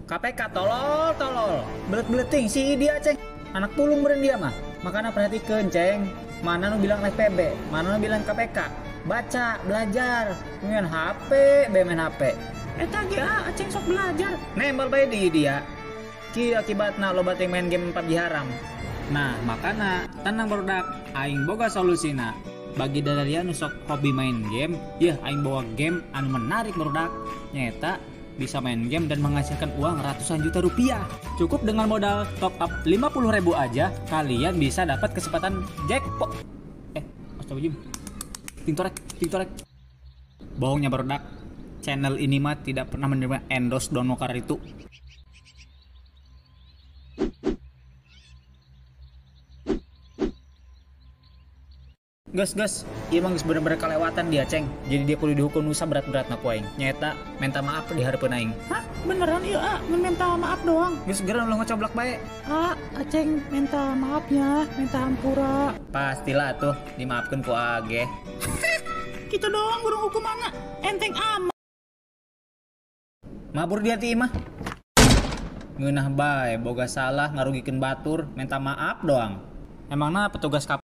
KPK tolol tolol. Belet-beleting si dia ceng. Anak pulung beren dia mah. Makanya perhatikan ceng. Mana nu bilang FPB, mana nu bilang KPK. Baca, belajar. Main HP, be main HP. Eta ge aceng sok belajar. Nembal bae di dia. Kieu akibatna loba teh main game PUBG haram. Nah, makana tenang barudak, aing boga solusina. Bagi dadaria nu sok hobi main game, yeuh aing bawa game anu menarik barudak. Nyaeta bisa main game dan menghasilkan uang ratusan juta rupiah. Cukup dengan modal top up 50.000 aja, kalian bisa dapat kesempatan jackpot. Astagfirullahaladzim. Ting torek, ting torek. Bohongnya barudak. Channel ini mah tidak pernah menerima endorse donokar itu. Gas gas, ieu mah geus bener-bener kelewatan dia ceng. Jadi dia kudu dihukum nu saberat-beratna ku aing. Nyaeta minta maaf di hareupeun aing. Hah? Beneran ieu ah, minta maaf doang? Geus segera ulah ngocoblak bae. Ah, aceng minta maafnya, minta hampura. Pastilah tuh dimaafkeun ku age. Gitu doang burung hukumanna, enteng amat. Mabur dia ti imah. Ngeunah bae boga salah ngarugikeun batur, minta maaf doang. Emangna petugas KPK